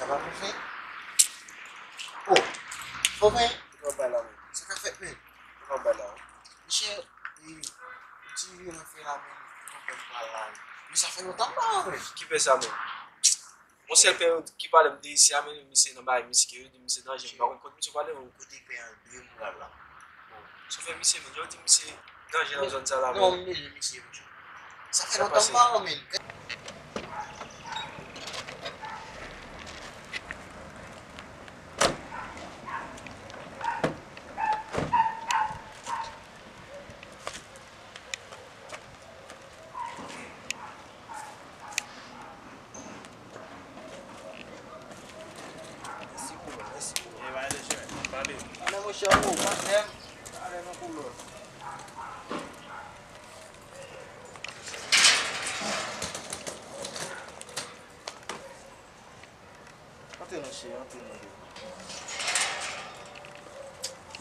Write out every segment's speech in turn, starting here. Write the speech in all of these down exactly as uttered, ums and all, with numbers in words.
Fòfè? Oh, fòfè? Ou pran bay la, men. Sa k ap fèt, men? Ou pran bay la, wi. Monchè, e, ou ti rive nan fè la, men, ou konprann pa la, wi. Men sa fè lontan m pa wè, men. Ki pè sa, men? Yon sèl pè ki pale m de isi a, men misye nan bagay mistik, yo di misye danje, m pa konn kote misye pale, men. Kote pè Andre m pral la. Bon, sa fè misye, men, yo di misye danje nan zòn sa la, non, men. M bezwen misye, monchè. Sa fè lontan m pa wè, men. Mèsi, koulon, mèsi, koulon. E, ba, e, chè, pale. Ann, monchè, ou, patnè m, pale non, koulon. Antre non, cheri, antre non, baby.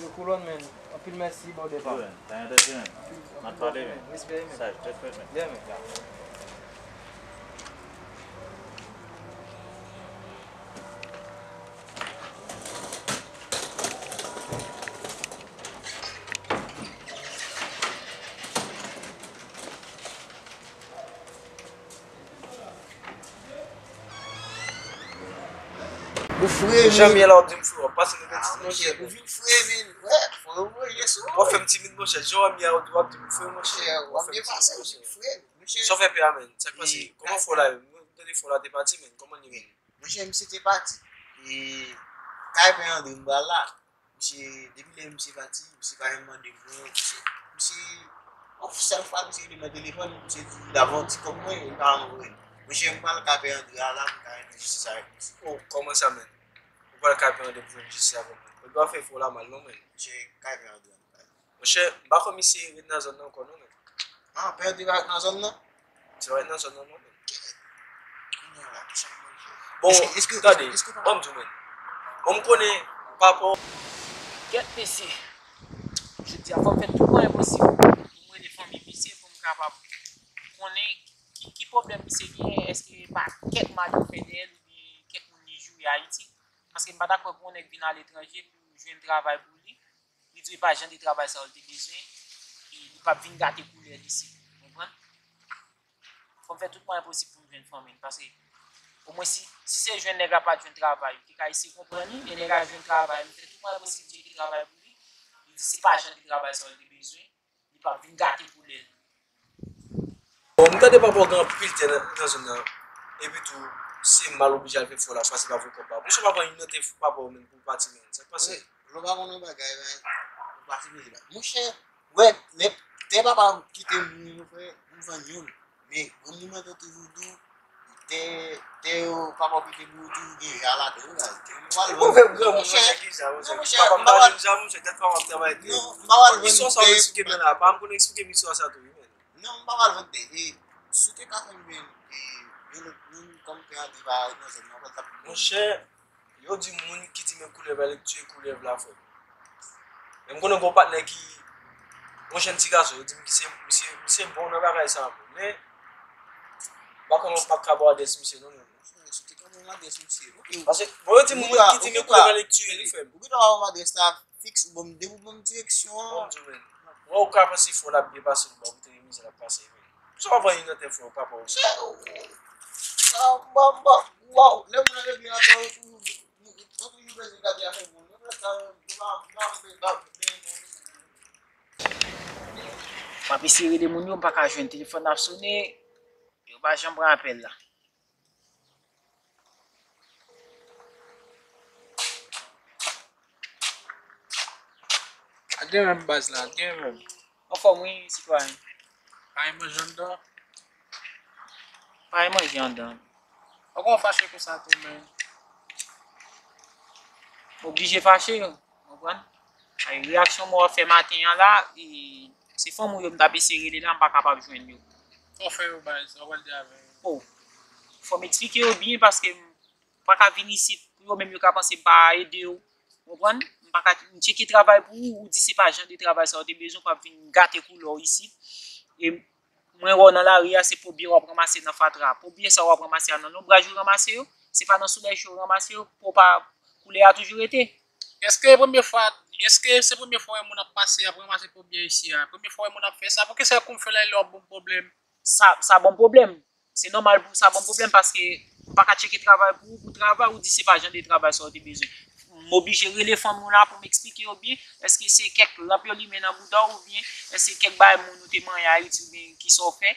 Yo, koulon, men, anpil mèsi, bon depa. Yo, men, pa gen antre, men. Anpil, anpil love, men. Respè, men. Saj, respè, men. Yeah, men. Ou fre, men. Jan m ye la, w ap di m fre, w ap pase nou gen ti monchè, ou vin fre, men. Wè, fò yo voye sou ou. W ap fè m timid, monchè. Jan w ye a, w ap di m fre, monchè. Monchè, w ap byen pase, ou vin fre, monchè. Sa w fè pè a, men? Sa k pase? Kòman fò la ye? M tande fò la te pati, men. Kòman l ye, men? Monchè, misye te pati. E kay pè Andre m pral la. Misye, depi lè misye pati, misye pa janm mande m non, misye, misye, yon sèl fwa misye rele m nan telefòn, misye di li ap voye yon ti kòb mwen, li pa janm voye l. Monchè, m pral ka pè Andre a la, m ta renmen jistis avèk misye. Oh, kòman sa, men? Ou pral ka pè Andre pou jwenn jistis avèk mwen? Ou pa fè fò la mal non, men. Monchè, ka pè Andre a. Monchè, m pa kwè misye ret nan zòn nan ankò non, men. Ah, pè Andre pa ret nan zòn nan? Misye pa ret nan zòn nan non, men. Kounye a la, kisa m manje? Bon, tande, ban m di w, men. Bon, m konnen, pa rapò. Kèt, mesye. Jodi a, fò m fè tout mwayen posib pou m rele fanmi misye, pou m kapab konnen ki, ki pwoblèm misye genyen, èske pa kèt mal yo fè dèyè l, oubyen kèt moun li joure Ayiti. Paske m pa ta kwè pou yon nèg vin aletranje pou jwenn travay pou li. Li di pa jan de travay sa yo l te bezwen, e li p ap vin gate koulè l isit. Ou konprann? Fò m fè tout mwayen posib pou m jwenn fanmi l, paske omwen si, si se jwenn nèg la pa t jwenn travay, ou te ka eseye konprann li, men nèg la jwenn travay, m fè tout mwayen posib m tcheke travay pou li, li di se pa jan de travay sa yo l te bezwen, li p ap vin gate koulè l. Bon, m tande papa w gen anpil tè nan, nan zòn nan. Epi tou, se mal oblije al fè fò la, pase pa voye kòb la. Monchè, papa, yon nòt papa w menm pou pati menm. Sa k pase? Wi, lè w pa konn yon bagay, men, ou pati peyi la. Monchè, wè, lè tè papa m kite m, wi, mon frè, m vann youn. Men, granmoun mwen te toujou di w, tè, tè yo, papa w kite pou ou, toujou gen ja ladan l, wi, baz. Mwen pral vann. Move granmoun, monchè, ki ja, monchè. Papa m pa jwenn ja, monchè, tèt papa m ap travay tou. Non, m pa pral vann tè. Istwa sa w eksplike m la, papa m konn eksplike m istwa sa tou, wi, men. Non, m pa pral vann tè. E, si w te ka fè m jwenn, e, yon lòt moun, kòm pè Andre pa ret nan zòn nan, w pral t ap pi bon. Monchè, yo di moun ki di men koulèv la, li k tiye koulèv la, frè. Men m konnen gon patnè ki, yon jèn ti gason, yo di m ki se, misye, misye bon nan bagay sa, men, m pa konnen, m pa ka ba w adrès misye, non, men. Si w te ka ban m adrès misye, ok. Paske, bon, yo di moun ki di men koulèv la, li k tiye li, frè m. Ou gentan ba m adrès la, fiks, ou ban m, depi ou ban m direksyon an. Bon, di w, men. Wè, ou ka panse fò l ap byen pase, ou ba ou te mizè l ap pase, men. Sa w ap vann yon nòt enfo, papa w. Chè, sa, bon, bon, waw, lè moun nan regle afè yo, ou toujou, ou toujou bezwen gade afè moun. Mwen, sa, mwen pa, mwen pa, mwen pa, mwen pa, mwen pa. M ap eseye rele moun yo, m pa ka jwenn. Telefòn nan ap sone, yo pa janm pran apèl la. Al gen menm baz la, al gen menm. Anfòm wi, sitwayen. Pa gen manje anndan? Pa gen manje anndan. Poko fache konsa tou, men. Oblije fache, w konprann? Ay, reyaksyon mwen w ap fè maten an la, e, se fanmi w yo m t ap eseye rele la, m pa kapab jwenn yo. Sa w fè yo, baz? Sa w pral di avè yo? Oh, fò m eksplike yo byen paske m pa ka vin isit pou yo menm yo ka panse m pa ede yo. Ou konprann? M pa ka, m tcheke travay pou ou, ou di se pa jan de travay sa yo te bezwen, w ap vin gate koulè w isit. E mwen wè w nan lari a, se pobye w ap ranmase nan fatra. Pobye sa w ap ranmase a, nan lonbraj ou ranmase yo? Se pa nan solèy cho yo ranmase yo, pou pa koulè a toujou rete. Èske premye fwa, èske se premye fwa yon moun ap pase, ap ranmase pòbyen isi a? Premye fwa yon moun ap fè sa? Poukisa kou m fè la, lè w ap ban m pwoblèm? Sa, sa ban m pwoblèm. Se nòmal pou sa ban m pwoblèm paske ou pa ka tcheke travay pou ou, pou travay, ou di se pa jan de travay sa w te bezwen. M oblije rele fanmi w la pou m eksplike yo byen. Èske se kèk lanp yo limen nan bouda w oubyen èske kèk bagay moun ou te manyen Ayiti oubyen kisa w fè?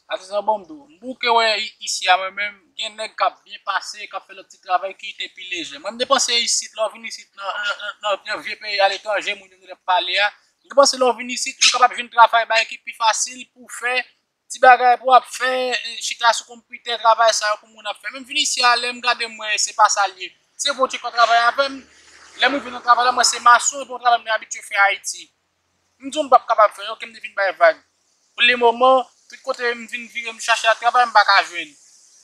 Atizan, bon, m di w, m bouke wè i- isi a, mwen menm, gen nèg k ap byen pase, k ap fè lòt ti travay ki te pi lejè. Mwen, m te panse isit, lè w vin isit nan, nan, nan, nan, nan vye peyi aletranje, moun yo genlè ap pale a, m te panse lè w vin isit, ou kapab jwenn travay, bagay ki pi fasil pou w fè, ti bagay pou w ap fè, eh, chita sou konpitè, travay sa yo pou moun ap fè. Men m vin isi a, lè m gade, m wè se pa sa l ye. Se vre w tcheke w travay avè m, lè m rive nan travay la, mwen se mason, epi yon travay m te abitye fè Ayiti. M di w m p ap kapab fè l, oke, m te vin bay vag. Pou lemoman, tout kote m vin vire, m chache travay, m pa ka jwenn.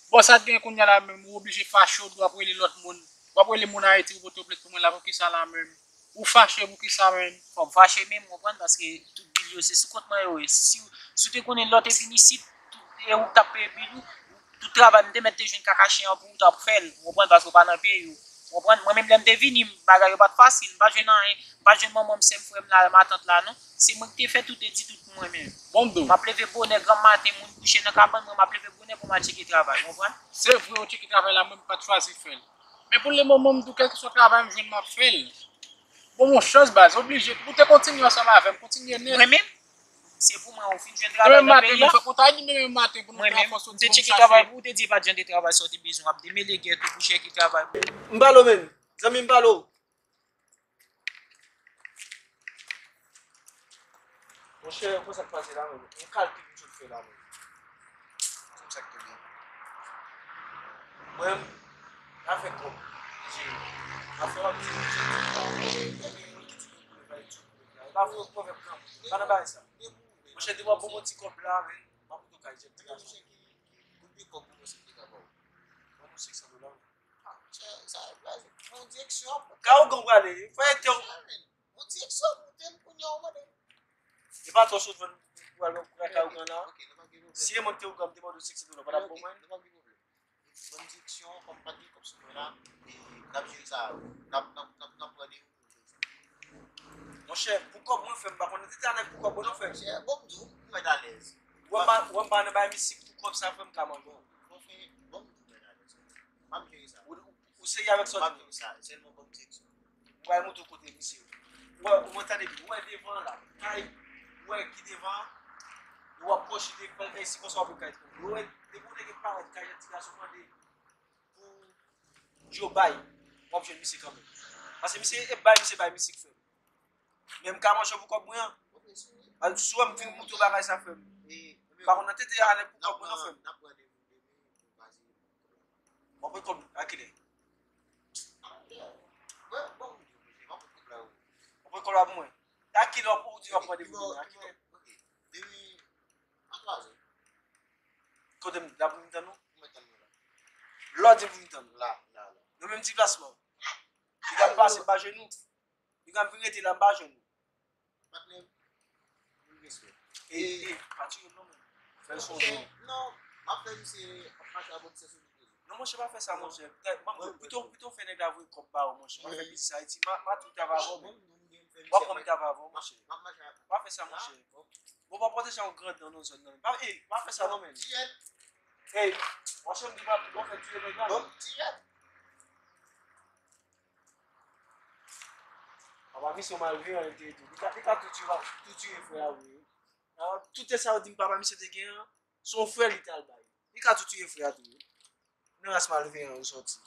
Bon, sa k gen kounye a la menm, ou oblije fache, ou di w ap rele lòt moun. W ap rele moun Ayiti pou pote w plent pou mwen la, poukisa la menm? Ou fache poukisa menm? Fò m fache menm, w konprann, paske tout bil yo se sou kont mwen yo ye. Si, si w te konnen lè w te vin isit, tout, e ou t ap peye bil ou, tout travay m te mèt te jwenn kaka chen an pou ou t ap fè l, w konprann, paske w pa nan peyi w. W konprann? Mwen menm lè m te vini, bagay yo pa t fasil, m pa t jwenn anyen, m pa t jwenn manman m, sè m, frè m la, matant la non. Se mwen ki te fè tout etid tout pou mwen menm. Bon, m di w. M ap leve bonè granm maten, moun kouche nan kabann mwen, m ap leve bonè pou m al tcheke travay, w konprann? Se vre, w tcheke travay la, mwen m pa t chwazi fè l. Men pou lemoman, m di w, kèlkeswa travay m jwenn, m ap fè l. Bon, yon chans, baz, oblije. Ou te kontinye ansanm avè m, kontinye nèt. Mwen menm, se pou mwen, ou fin jwenn travay nan peyi a. Demen maten, nou fè kontak li demen maten pou nou fè yon fòs soti pou m chache. Mwen menm, m te tcheke travay pou ou, ou te di e pa t jan de travay sa w te bezwen, w ap demele gen tou pou chèke travay. M pale w menm, zanmi m pale w. Monchè, konsa k pase la menm. Yon kalkil m sot fè la menm. Di m sa k tonbe. Mwen, afè kòb, jere. Afè w ap di, jere. Ebyen, moun ki di gen koulè, pa di koulè. E pa vre, pwovèb nan, pa nan bagay sa. Monchè, depi w ap ban m yon ti kòb la, men, m ap moute w kay jèt ti gason. Ban m yon senk san dola. Ka ougan prale, fè tè w. Yon direksyon pou te m kounye a w mande. E pa twò sot vann pou al pran ka ougan la. Si e mwen ki te ougan, m te mande w senk san dola, w pa t ap ban mwen. Ban m direksyon, kòm pa gen kòb sou mwen la, e n ap jere sa, n ap, n ap, n ap, n ap pran de. Monchè, pou kòb mwen fè, m pa konn tete a nèg pou kòb mwen non frè. Monchè, bon m di w, m mèt alèz. Wè m pa, wè m pa nan bay misye pou kòb sa frè m ka mande w. Bon, bon, m di w m mèt alèz. M ap jere sa. Ou, ou, ou serye avèk sa w di m? M ap jere sa, sèlman ban m direksyon. M pral montre w kote misye yo. Ou wè, ou mwen tande byen, ou wè devan an la, kay, ou wè ki devan an, ou ap pwoche de kay, kay si konsa w ap wè kay. Ou wè, depi w nèg parèt kay, ti gason mande pou yo bay, w ap jwenn misye kanmenm. Paske misye, e bay misye bay misye k fè m. Men m ka manje pou kòb mwen an. Al sou m fin moute w bagay sa frè m. Pa konn nan tete a nèg pou kòb mwen non frè m. W ap pran kòb a kilè? W ap pran kòb la pou mwen. A kilè w di w ap pran depi demen? A kilè? Kote m la pou m tann ou? Lè w di m pou m tann ou. La, la, la. Nan menm ti plas la. Li ka pase m pa jwenn ou. Li ka vin rete la m pa jwenn ou. Patnè m, moun respè. E, e, pa tiye m non men. Fè l sonje w. Non, m ap fè misye ap mache a bò ti sèso. Non monchè, pa fè sa monchè. Pito, pito fè nèg la voye kòb ba ou monchè. Pa fè biznis Ayiti, m a, m a tou travay avè w men. W ap pran travay avè w monchè. Pa fè sa monchè. Bon, pa pote sa yon gran dan nan zòn nan. Pa, ey, pa fè sa non men. Ey, monchè, m di pa, pa fè tiye nèg la. Papa misye yon malveyan li te ye tou. Li ka, li ka tou tiye, tou tiye frè a vre wi. Tout sa yo di m papa misye te gen an, se yon frè li t al bay. Li ka tou tiye frè a tou wi. Nan ras malveyan yo sòti.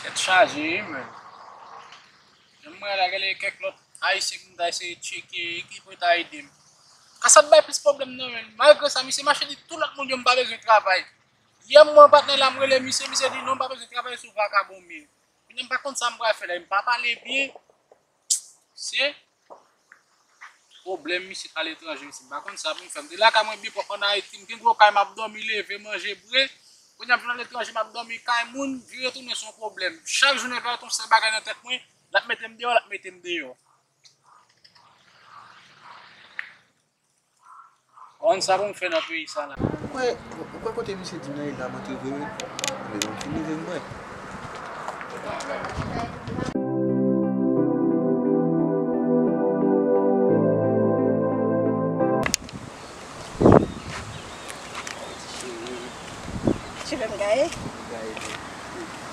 Tèt chaje wi men. Menm mwen la, gen kèk lòt Ayisyen ki m ta eseye tcheke, ki pou ta ede m. Kasad bay plis pwoblèm nan men. Malgre sa, misye mache di tout lòt moun yo m pa bezwen travay. Yè m wè patnè la, m rele misye, misye di non, m pa bezwen travay sou vakabon m ye. Kounye a m pa konn sa m pral fè la, m pa pale byen. Se pwoblèm isit aletranje, isit m pa konn sa pou m fè. M te lakay mwen byen pwòp ann Ayiti, m gen gwo kay, m ap dòmi, leve, manje, bwè. Kounye a m vin aletranje, m ap dòmi kay moun, vin retounen se yon pwoblèm. Chak jounen pa yon sèl bagay nan tèt mwen, l ap mete m deyò, l ap mete m deyò. Konn sa pou m fè nan peyi sa la. Ou kwè, ou kwè kote misye di m nan ye la, m antre vre wi. Men ban m fin leve m wè. Cheve m gaye? Gaye tou.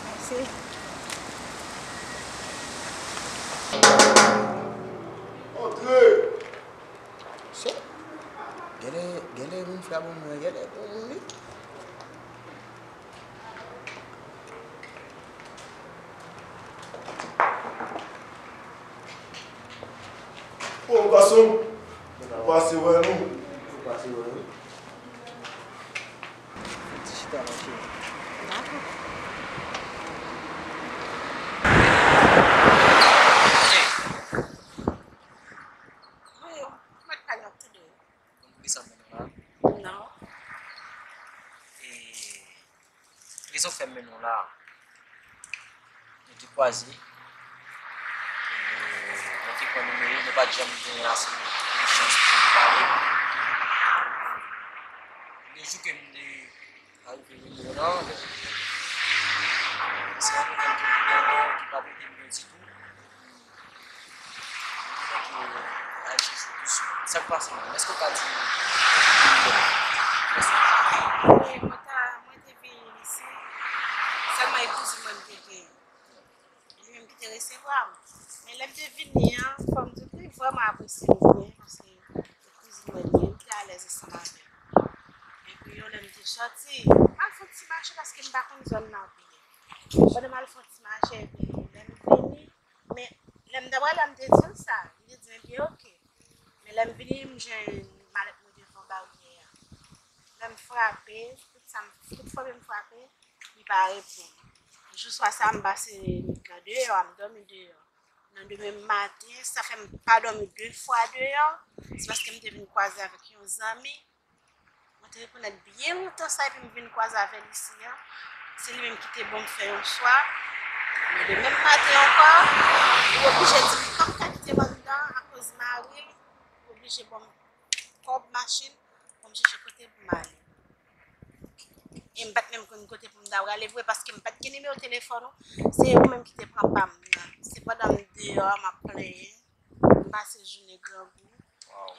Mèsi. Antre! So, genlè, genlè moun frape moun, genlè pou moun li. O gason, pase wè nou. Pase wè nou. Ti chita, ma cheri. Dakò. Wi, ou mèt pale ak tou de. Konn poukisa m mennen w la? Non. E, rezon k fè m mennen w la, nou te kwaze. E, mwen te pran nimewo w, nou pa t janm gen ase chans pou nou pale. Le jou ke m te arive rele w lan, bon, se yon nonm ki te byen, ki pa trete m byen ditou. Donk, al chèche w touswit. Sa k pase menm? Èske w ka di m? Mwen ta, mwen te vin isi, sèlman e kouzin mwen m te gen. Li menm ki te resevwa m. Men lè m te vini an, fò m di w, li vrèman apresye m byen, paske e kouzin mwen li ye, m te alèz ansanm avè l. Epi yon lè m te sòti, m al fè yon ti mache paske m pa konn zòn nan byen. Pandan m al fè yon ti mache, epi lè m vini, men lè m ta pral la, m te di l sa. Li te di m, ebyen, oke. Men lè m vini, m jwenn malèt mwen devan baryè a. Lè m frape, tout sa m, tout frape m frape, li pa reponn. Jou swa sa, m pase nwit lan deyò a, m dòmi deyò. Nan demen maten, sa fè m pa dòmi de fwa deyò, se paske m te vin kwaze avèk yon zanmi. Mwen te rekonèt byen lontan sa, epi m vin kwaze avè l isi an. Se li menm ki te ban m fè yon swa. Men demen maten ankò, li oblije di m pa m ka kite m anndan akoz mari l oblije ban m kòb machin pou m chèche kote pou m ale. E m pa t menm konn kote pou m ta prale vre, paske m pa t gen nimewo telefòn ou. Se ou menm ki te pran pa m nan. Se pandan m deyò a, m ap plenyen. M pase jounen grangou.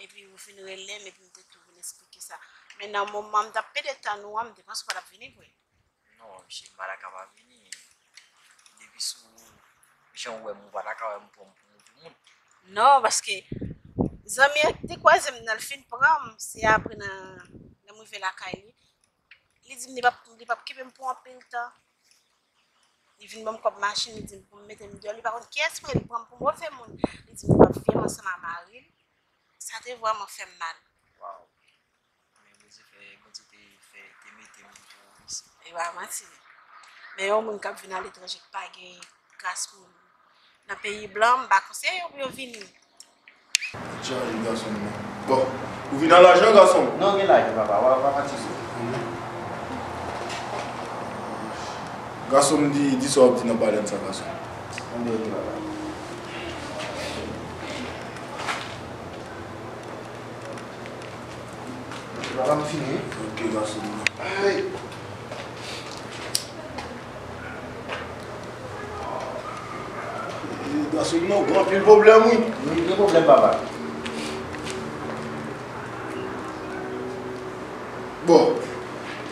Epi ou fin rele m, epi m te tou vin eksplike sa. Men nan moman m t ap pede tann ou an, m te panse ou pa t ap vini vre. Non, mesye, m pa ta ka pa vini. Depi sou jan w wè m, ou pa ta ka wè m pran m pou move moun. Non, paske zanmi an ki te kwaze m nan, l fin pran m, se apre nan, lè m rive lakay li, li di m li p ap, li p ap kenbe m pou anpil tan. Li vin ban m kòb machin, li di m pou m mete m deyò. Li pa konn kiyès mwen ye, li pran m pou move moun. Li di m li p ap viv ansanm a mari l. Sa te vrèman fè m mal. Waw. Men Bondye fè, Bondye te fè, te mete m pou isi. E pa manti. Men yon moun k ap vin aletranje k pa gen gras pou li nan peyi blan, m pa konseye yo pou yo vini. Chaje gason m nan. Bon, ou vin a lajan gason m? Non, gen lajan papa, w a, w a fatize. Gason m, di, di sa w ap di nan balèn sa gason m. Anben, ok papa. Papa m fini wi. Ok gason m nan. Ay. Gason m nan, ou gen anpil pwoblèm wi. Wi, gen pwoblèm papa. Bon,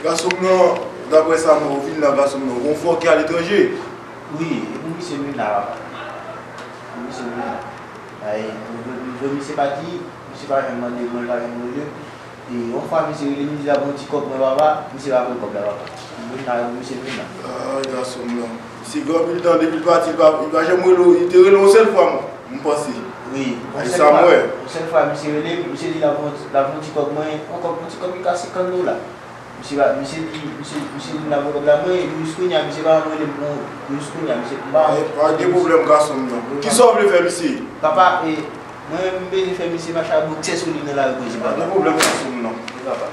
gason m nan, daprè sa m wè ou vin la, gason m nan, ou gon frè w ki aletranje? Wi, e pou misye m vin la papa. Pou misye m vin la. Ay, m vle misye pati, misye pa janm mande mwen, pa janm rele m. E yon fwa misye rele m, li di l ap yon ti kòb mwen papa, misye pa pran kòb la papa. M vin la, misye vin la. Ay gason m nan. Misye gen anpil tan depi l pati, li pa, li pa janm rele w, li te rele w yon sèl fwa m, m panse. Wi, yon sèl fwa. E sa m wè. Yon sèl fwa misye rele m, misye di l ap yon, l ap yon ti kòb mwen, yon kòb, yon ti kòb ki ka senkant dola. Misye pa, misye di, misye, misye di l ap voye kòb la mwen, epi jis kounye a, misye pa janm rele m pou, jis kounye a, misye pa. Pa gen pwoblèm gason m nan. Kisa w vle fè misye? Papa, e, mwen menm m bezwen fè misye mache a boksè sou li nan lari koze papa. Pa gen pwoblèm gason m nan. Wi papa.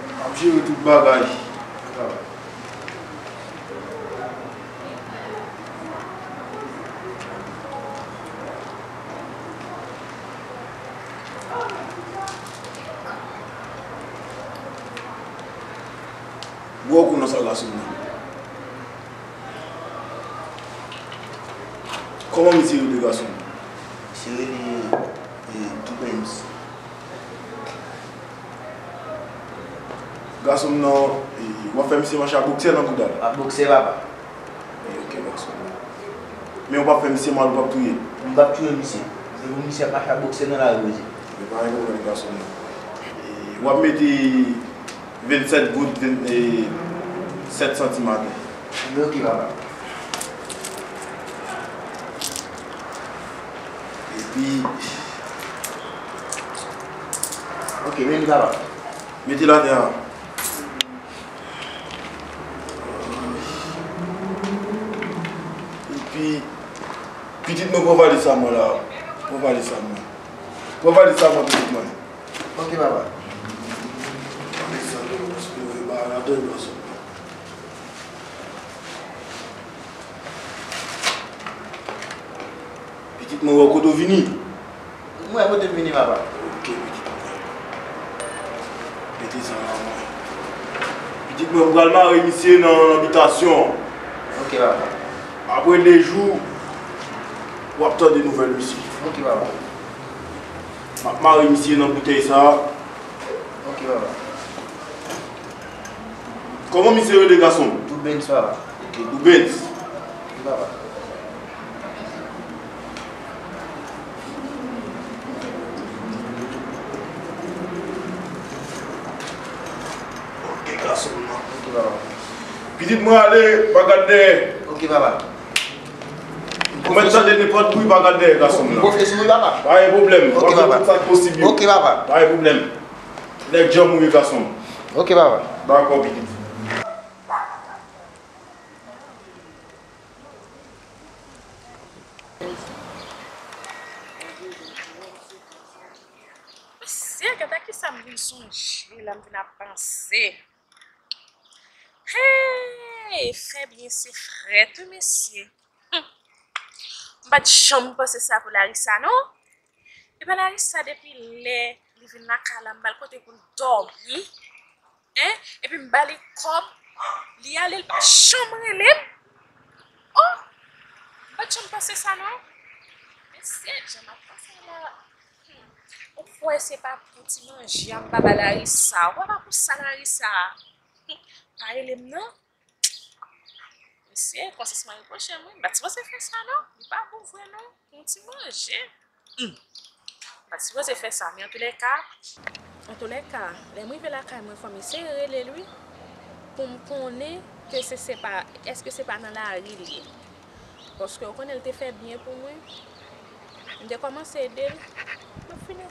M ap jere tout bagay. Wi papa. Bro, ou konn sa gason nan. Kòman misye rele gason? Misye rele, eh, Dubens. Gason nan, eh, w ap fè misye mache a boksè nan bouda l? A boksè, papa. Ok, gason. Men w p ap fè misye mal, w p ap touye l? M p ap touye misye. Se pou misye ap mache a boksè nan lari, wi. Men pa gen pwoblèm, gason. E, w ap mete vennsèt goud, ven, e, sèt santim atè. Men ok, papa. Epi, ok, men li, papa. Mete l atè a. Epi, pitit mwen, pran valiz sa mwen la. Pran valiz sa mwen. Pran valiz sa mwen, pitit mwen. Ok, papa. Valiz sa mwen, paske mwen ba ladan nan sa. Pitit mwen, wè kote w vini? Mwen, kote m vini, papa? Ok, pitit mwen. Mete sa la, mwen. Pitit mwen, m pral mare misye nan, nan bitasyon. Ok, papa. Apre de jou, w ap tande nouvèl misye. Ok, papa. M ap mare misye nan boutèy sa. Ok, papa. Kòman misye rele, gason? Dubens, papa. Ok, Dubens. Wi, papa. Ok, gason m nan. Ok, papa. Pitit mwen, ale, pa gad dèyè. Ok, papa. Ou mèt tande nenpòt bri, pa gad dèyè, gason m nan. M konfye sou ou, papa. Pa gen pwoblèm. Ok, papa. W ap fè tout sa k posib yo. Ok, papa. Pa gen pwoblèm. Nèg djanm ou ye, gason m. Ok, papa. Dakò, pitit. Mesye, gade kisa m vin sonje la, m vin ap panse. Hey, fè byen se frèt wi, mesye. Hmm. M pa t janm panse sa pou Larissa, non. Epa Larissa, depi lè li vin lakay la, m ba l kote pou l dòmi. Hein? Epi m ba li kòb, li ale, li pa janm rele m. Oh! M pa t janm panse sa, non. Men se jan m ap panse la. Hmm. Ou kwè se pa pou ti manje a m pa ba Larissa? Ou kwè pa pou sa Larissa pa rele m, non? Mesye, konsisman yo pwoche m, wi. M pa t sipoze fè sa, non. Li pa bon vre, non. Pou yon ti manje. Hmm. M pa t sipoze fè sa, men antoulèka, antoulèka, lè m rive lakay mwen, fò m eseye rele l, wi, pou m konnen ke se, se pa, èske se pa nan lari l ye. Paske ou konnen l te fè byen pou mwen. M te kòmanse ede l. M ap fini